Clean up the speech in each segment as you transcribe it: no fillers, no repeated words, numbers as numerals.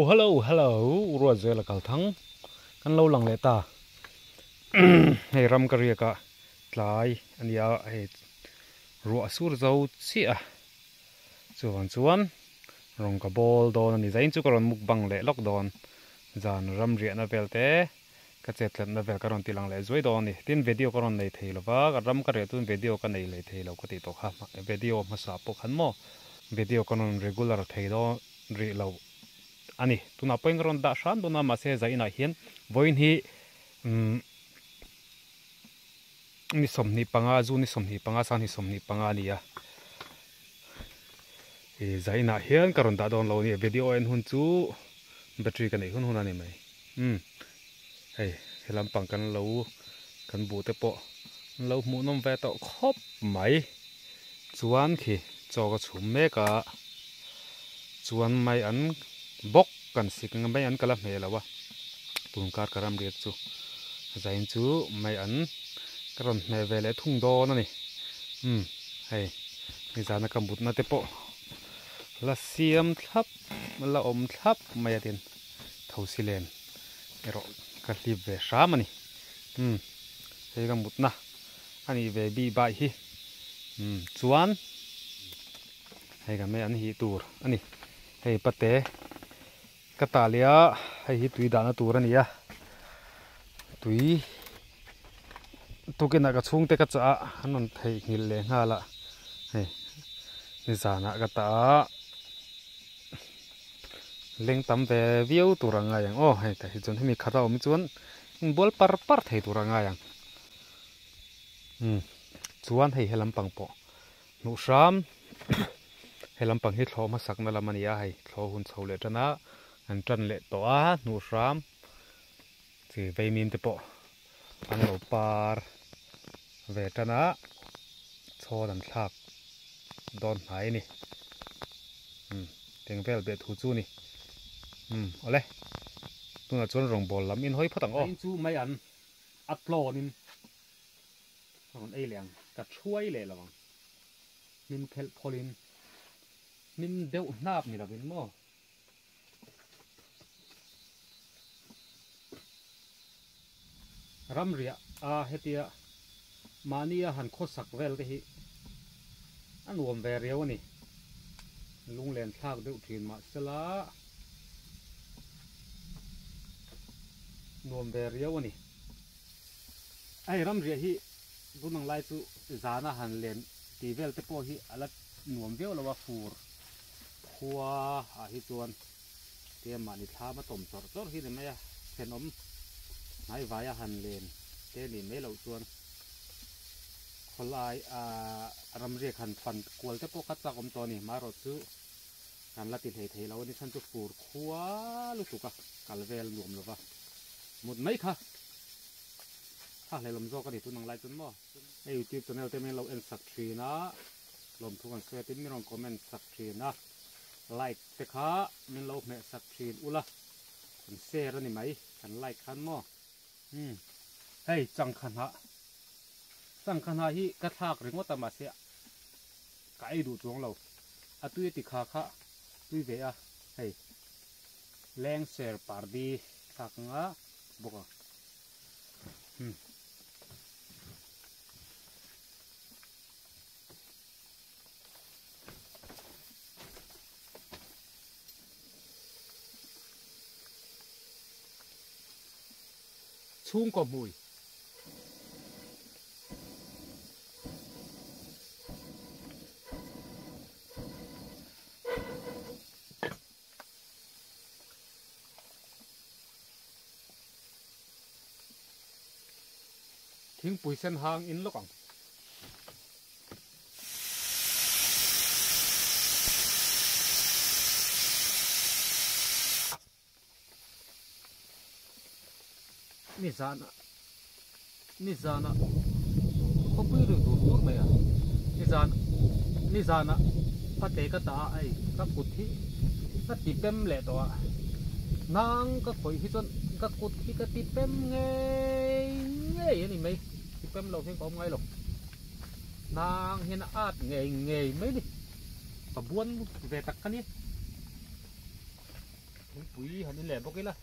Hello hello Ruatzuela kal thang kan lo lang leh ta hei ram ka riak a tlai a nia hei ruah sur zo chiah a chuvang chuan rawn ka bawl dawn a ni zain chu ka rawn mukbang leh lawk dawn zan ram riahna vel te ka chet tlatna vel ka rawn ti lang leh zuai dawn a ni tin video ka rawn nei thei lo va ka ram ka riah chuan video ka nei leh thei lo ka tih tawh kha video hmasa pawh khan maw video ka rawn regular thei dawn rih lo a ni tunah pawhin ka rawn dah hram dawn a mahse zainah hian vawiin hi umm ni 25 June ni 25 sang 25 a ni a ih zainah hian ka rawn dah dawn lo a ni video en hun chu battery ka neih hun hun a ni mai umm hei he lampang kan lo kan buh te pawh an lo hmuh nawm ve tawh khawp mai chuan khi chaw ka chhum mek a chuan mai an bawk kan sik ang mai an ka la hmeh lo a tun kar ka ram riak chu zain chu mai an ka rawn hmeh ve leh thung dawn a ni umm hei nizana ka mutna te pawh la siam thlap la awm thlap mai a tin thosi len erawh ka hlip ve hram a ni umm hei ka mutna a nih ve bih bai hi umm chuan hei ka mai an hih tur a ni hei pate ka tah leh a hei hi tui dahna tur a ni a tui tukinah ka chhungte ka chah a an rawn theihnghilh leh nghal a hei nizanah ka tah a. Leng tam ve viau tur a ngai ang aw hei tah hi chuan hemi khat a awm hi chuan inbual par par thei tur a ngai ang umm chuan hei he lampang pawh hnuh hram he lampang hi thlawh hmasak na lam a ni a hei thlawh hun chho leh tan a an tan leh tawh a hnuh hram chi vaimim te pawh an lo par ve tan a chhawn an thlak dawn hnai a ni umm teng vel beh thu chu a ni umm awle tunah chuan rawngbawl lam in hawi phawt ang aw. Chu mai an a tlawn in rawn ei leh ang ka thuai leh lo ang hmin phelh phawlh in hmin deuh hnap ni lo in maw. Ramriah a hetia mahnia han khawsak vel te hi a nuam ve riau a ni. Lunglen thlak deuh thin mahsela nuam ve riau a ni. Hei ramriah hi tun ang lai chu zana han len tih vel te pawh hi a la nuam viau lo a fur. Khua ah hi chuan tia mahni thlam a tawm chawrh chawrh hi ni mai a, thenawm hnaivai a han len te nih mai loh chuan khawlai ah ramriak han fan kual te pawh kha chak awm tawh a ni. Marawh chu kan la ti hlei thei lo a ni chhan chu fur khua lutuk a kal vel nuam lova mut mai kha tha hlelawm zawk a ni tun ang lai chuan maw. Hei youtube channel te min lo en sak thin a. Lawmthu kan sawi a tin min rawn comment sak thin a, like te kha min lo hmeh sak thin ula, kan share a ni mai kan like khan maw. Umm hei changkha hnah changkha hnah hi ka thlak ringawt a mahse ka ei duh chuang lo a tui a ti kha kha tui ve a hei leng ser pardi thlak anga bawk ang umm. Chhungkaw hmui. Thingpui sen hang in lawk ang. Ni zana ni zana khawpui ri dur dur mai a ni zan ni zana pate ka ta a ei ka kut hi ka ti pem leh tawh a nang ka khawih hi chuan ka kut hi ka ti pem ngei ngei a ni mai. Ti pem lo hian ka awm ngai lo. Nang hian a at ngei ngei mai ni. Ka buan ve tak ka ni. Thingpui han in leh bawk ila.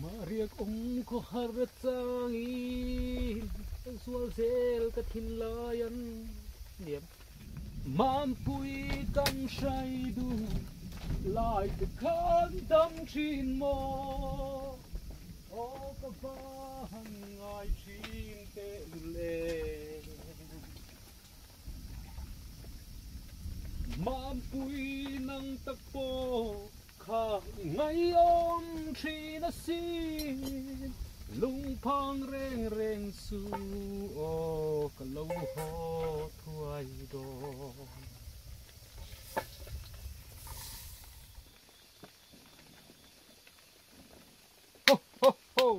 Mahriak awm khaw har changin kan sual zel ka thinlai an niam. Mampui kan hrai duh lai te khan dam thin maw? Aw ka va han ngai thin tehlul e. Mampui nang tak pawh kha ngaiawm thin asin. Lungphang reng reng su aw ka lo haw thuai dawn. Ho ho ho!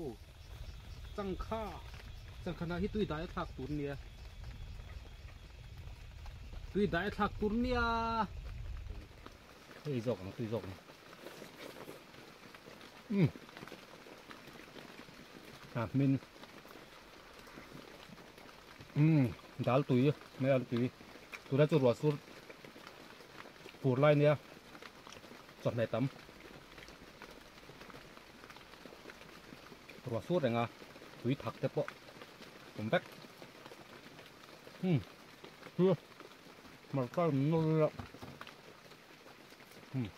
Changkha changkha hi tui dai a thlak tur nia tui dai a thlak tur nia hei zawk ang tui zawk ang um a hmin um dal tui mai al tui tuna chu ruah sur fur lai nia chawhmeh tam ruah sur reng a tui thak te pawh awm vek hmm hia hmarcha in nawr ila hmm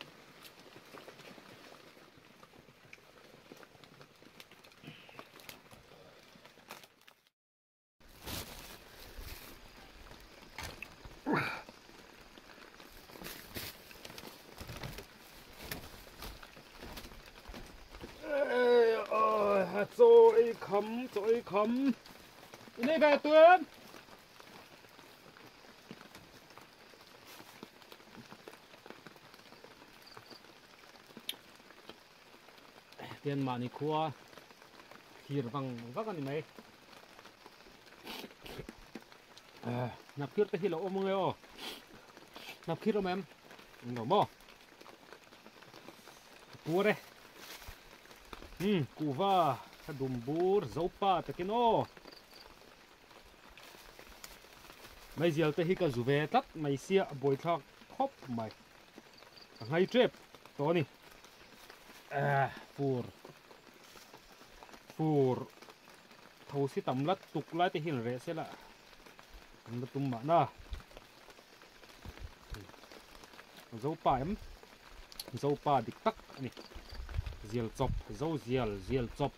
Chaw ei kham, chaw ei kham. Ini ve tuan. Tian mahni khua thlir vang vak a ni mai. Hnapkhir te hi lo awm ange aw. Hnapkhir awm em? Englo maw? Ka puar e. Hmm, kuhva ka dum bur zopa takin aw. Meizial te hi ka zu ve tlat mai sia a buaithlak khawp mai. Ka ngai tep tawh a ni. Eh, fur fur tho si tam lat tuk lai te hian reh sela an la tum mahna. Zopa em Zopa dik tak a ni. Zial chawp zo zial zial chawp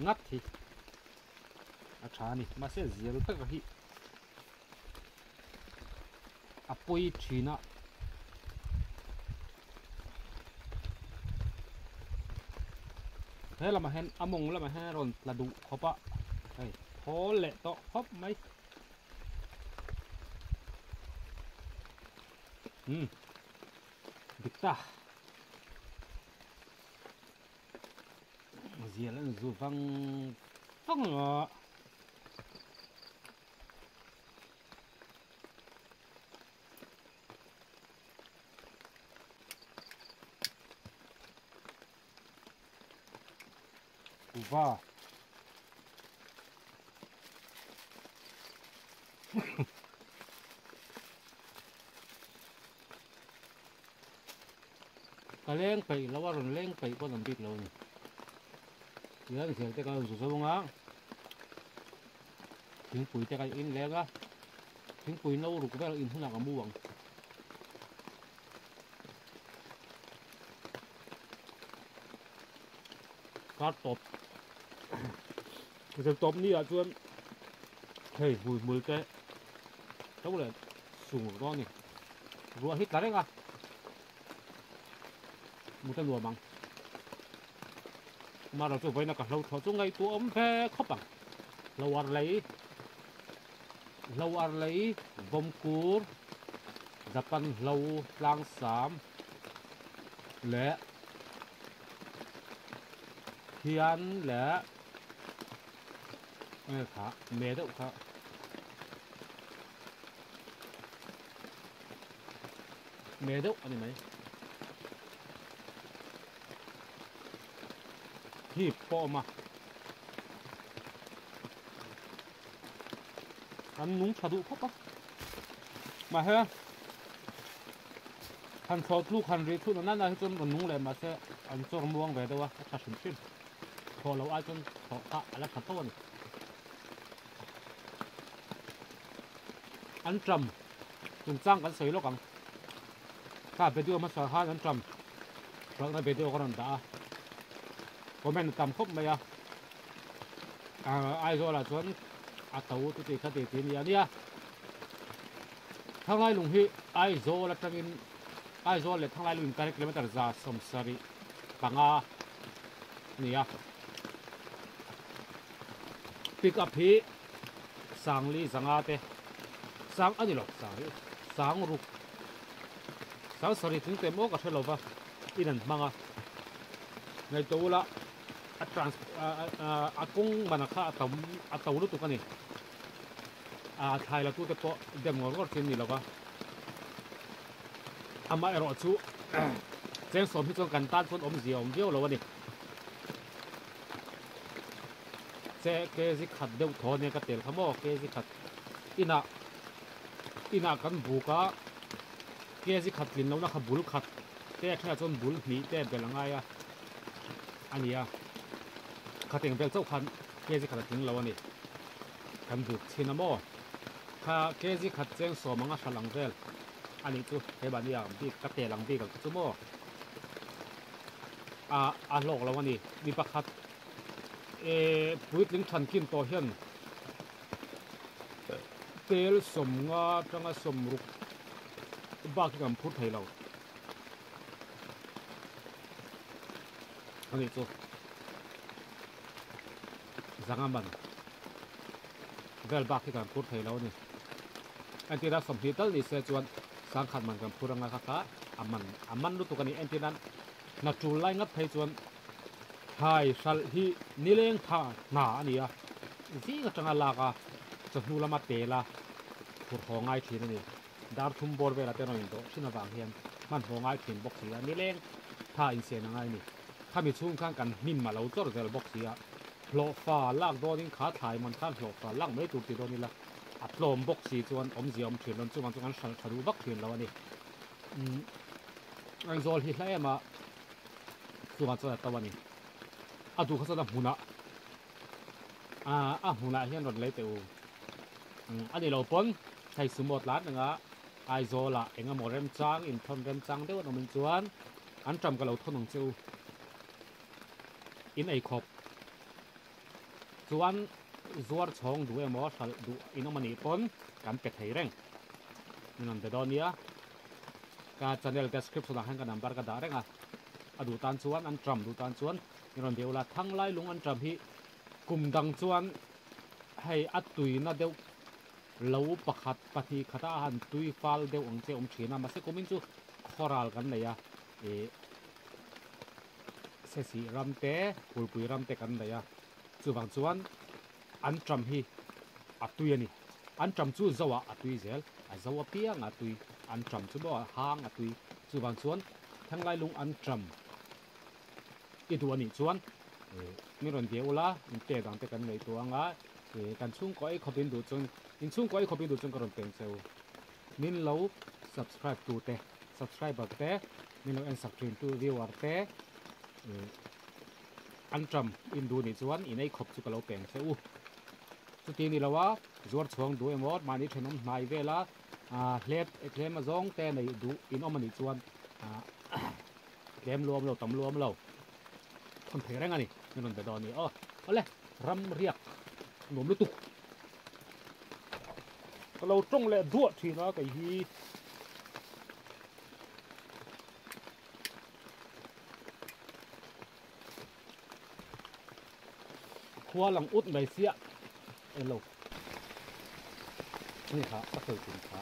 ngat hi a tha a ni. Mahse zial taka hi a pawi thin a. He lamah hian a mawng lamah hian a rawn tla duh khawp a, hei thawl leh tawh khawp mai. Umm dik ta. Zial an zu vang vang a. Kuva. Ka leng peih lo a rawn leng peih pawn an bik lo a ni. Tihian zel te ka rawn zu zo ang a. Thingpui te ka in leng a. Thingpui no ruk vel in hunah ka mu ang. Kar tawp zel tawp ni ah chuan hei hmui hmul te to leh sung dawn a ni. Ruah hi tla reng a mut a nuam ang. Kumar chu vawiin a ka hlo thlawh chu ngaihtuah awm ve khawp ang. Hlo ar lei hlo ar lei vawmkur Japan hlo tlangsam leh Thian leh enge kha me deuh kha me deuh a ni mai. Hip pawh a awm a. An nung tha duh khawp a. Mahse han thlawh tluk han rih thut na na hi chuan rawn nung leh mahse an chawr muang ve deuh a, a tha hrim hrim. Thlawh loh ai chuan thlawh kha a la tha tho a ni. An ṭam chungchang kan sawi lawk ang. Kha video hmasa khan an ṭam hralhna video ka rawn dah a, comment a tam khawp mai a. Aizawl ah chuan a to chuti kha ti ti a ni a nia. Thanglai lung hi Aizawl atangin Aizawl leh Thanglai lung inkar hi kilometer 75 a ni a. Pick up hi sangli zanga te sang a ni lo sang hi sang ruk sang sarih tling teh maw ka hre lo va in an hmang a ngaihtuah ula a trans a kawng mana kha a tam a to lutuk a ni a thlai la tute pawh dem ngawr ngawr chin ni lo va amaherawh chu cheng sawm hi chuan kan tan chuan awmzia awm viau lo a ni. Che kg khat deuh thaw ania ka tel kha maw kg khat inah inah kan buk a kg khat tlin lohna kha bul khat te a thenah chuan bul hnih te belh a ngai a a ni a khat eng vel chauh khan kg khat a tling lo a ni kan buk chhin a maw kha kg khat cheng sawm anga hral ang vel a nih chu he mahni ang bik ka tel ang bik ang chu maw. A a hlawk lo a ni. Mi pakhat eh puitling than kin tawh hian tel sawmnga atanga sawmruk bak hi kan phur thei lo a nih chu. Zanga man vel bak hi kan phur thei lo a ni. Entirna 20 tal ni se chuan sangkhat man kan phur anga kha kha a man a man lutuk a ni. Entirna hna tul lai ngat phei chuan thlai hralh hi nileng tha hna a ni a, zing atanga lak a chawhnu lama tel a phur haw ngai thin a ni. Dar thum bawr velah te rawn indawh thin avang hian hman haw ngai thin bawk si a, nileng tha insian a ngai a ni. Khami chhung khan kan hnim a lo chawrh zel bawk si a, hlawhfa lak dawnin kha thlai man khan hlawhfa lak mai tur ti dawn ila a tlawm bawk si chuan awmzia awm thin lo, chuvang chu kan hralh tha duh vak thin lo a ni. Umm Aizawl hi hla em a chungah chuan a to a ni. A duh kha chuan a hmunah a hmunah hian rawn lei teh u. A ni lo pawn hei sumo tlan reng a Aizawlah eng emaw remchang inthawn remchang deuh an awm in chuan an ṭam ka lo thawn ang che u. In ei khawp chuan zuar chhawng duh emaw hralh duh in awm a nih pawn kan pe thei reng. Min rawn be dawn nia. Ka channel description ah khan ka number ka dah reng a, a duh tan chuan an tram duh tan chuan min rawn be ula, Thanglai lung an tram hi kum dang chuan hei a tuina deuh lo pakhat pahnih khat a han tui fal deuh ang che awm thin a, mahse kumin chu khawral kan nei a, ih sesih ram te phulpui ram te kan nei a, chuvang chuan an tram hi a tui a ni. An ṭam chu zoah a tui zel, a zo apiang a tui, an ṭam chu maw hang a tui. Chuvang chuan Thanglai lung an ṭam i duh a nih chuan min rawn bia ula, in pek ang te kan ngaihtuah ang a, kan chhungkaw ei khawp in duh chuan, in chhungkaw ei khawp in duh chuan ka rawn peng che u. Min lo subscribe tu te, subscriber te, min lo en sak ṭhin tu viewer te, an ṭam in duh nih chuan in ei khawp chu ka lo peng che u. Chuti ni lo a, zuar chhuang duh emaw mahni thenawm hnai vela hlep tlem a zawng te nei duh in awm a nih chuan tlem luam lo tam luam lo thawn thei reng a ni min rawn be dawn a ni aw. Awle ram riak nuam lutuk ka lo tawng leh duah thin a kei hi. Khua lang ut mai sia elo ni kha ka sawi tum kha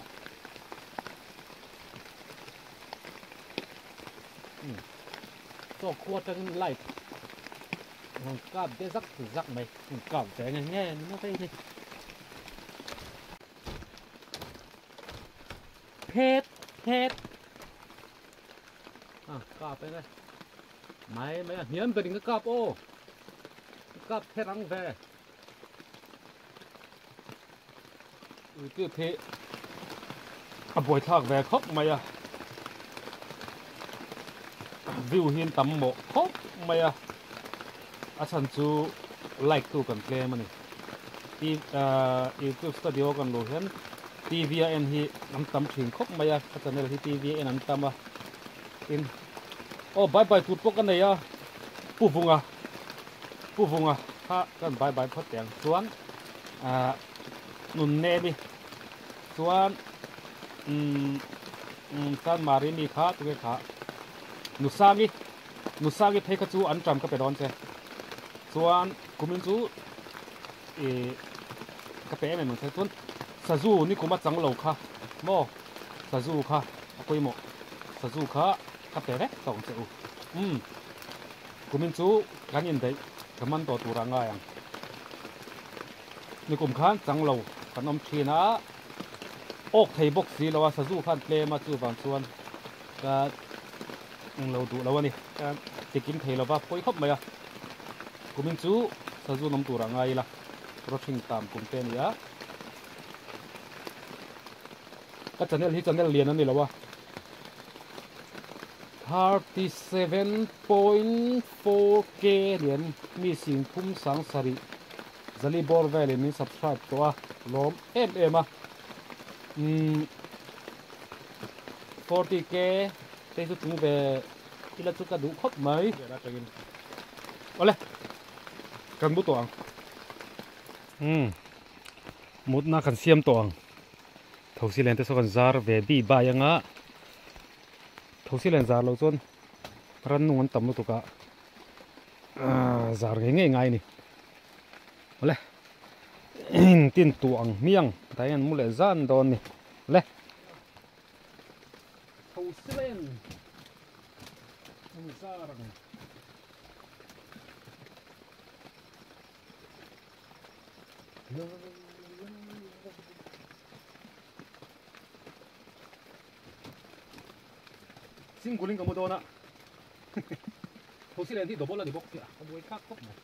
um chaw khua atangin light rawn kap de zak zak mai rawn kap ve nge nge ni maw hei ni phet phet a kap eng e. Mai mai a hniam ber in ka kap aw ka kap kher ang ve. YouTube hi a buaithlak ve khawp mai a, view hi an tam mawh khawp mai a, a chhan chu like tu kan tlem a ni. YouTube studio kan luh hian TV a en hi an tam thin khawp mai a, ka channel hi TV a en an tam a, tin aw bye bye tur pawh ka nei a, Pu Vunga Pu Vunga kha kan bye bye phawt teh ang chuan ah nun nemi chuan umm umm Sanmari mi kha tunge kha Nusangi Nusangi phei kha chu an ṭam ka pe dawn che chuan kumin chu ih ka pe em em ang che chuan sazu ni kum a chang lo kha maw sazu kha a pawimawh sazu kha ka pe vek tawh ang che u umm kumin chu kan indaih ka man tawh tur a ngai ang ni kum khan chang lo kan awm thin a awk thei bawk si lo a sazu khan tlem a chuvang chuan ka englo duh lo a ni ka tikim thei lova pawi khawp mai a kumin chu sazu an awm tur a ngai ila rawthing tam kum te a ni a ka channel hi channel lian a ni lo a 37.4 k lian mi singphum sang sarih zali bawr velin min subscribe tawh a lawm em em a umm 40 k te chu tling ve ila chu ka duh khawp mai awle kan mu tawh ang umm mutna kan siam tawh ang thosi len te saw kan zar ve bi bai anga thosi len zar lo chuan rannung an tam lutuk a zar ngei ngei ngai a ni awle tin tuah ang hmiang tah hian an mu leh zan dawn a ni awle thosi len an zar ang. Single in ka mu dawn a Thosi len hi double a ni bawk sia a buai thlak khawp mai.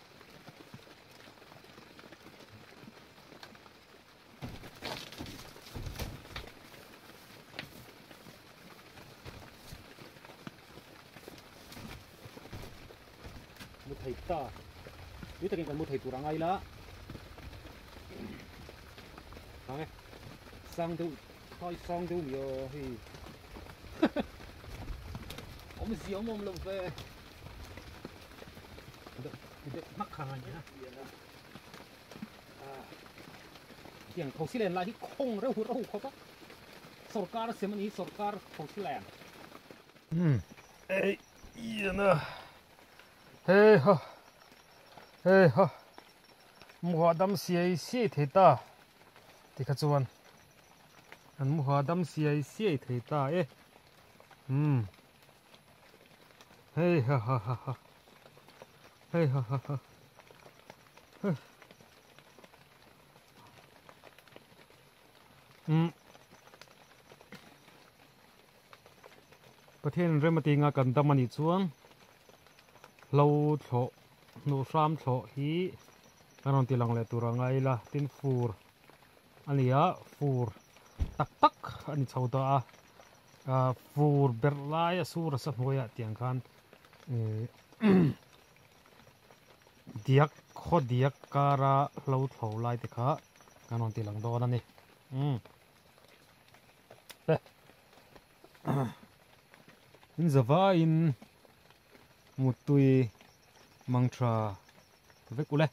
Mu thei ta tui takin kan mu thei tur a ngai la ang e sang deuh khai sang deuh ni aw hei awmzia awm awm lo ve deuh hmak kha ngai mai a tiang thosi len lai hi khawng reuh reuh khawp a sorkar a sem a ni sorkar thosi len. Ei ian a hei ha hei ha muha dam siai siai thei ta tikha chuan an muha dam siai siai thei ta e umm hei ha ha ha ha hei ha ha ha umm. Pathian rem atinga kan dam anih chuan hlo thlawh hnuh hram thlawh hi kan rawn ti lang leh tur a ngai ila tin fur a ni a fur tak tak a ni chho ta a ah fur berh lai a sur a sa hnuaiah tiang khan eh diak khaw diak kara hlo thlo lai te kha kan rawn ti lang dawn a ni umm. In zavaiin muttui mang tha vek ule.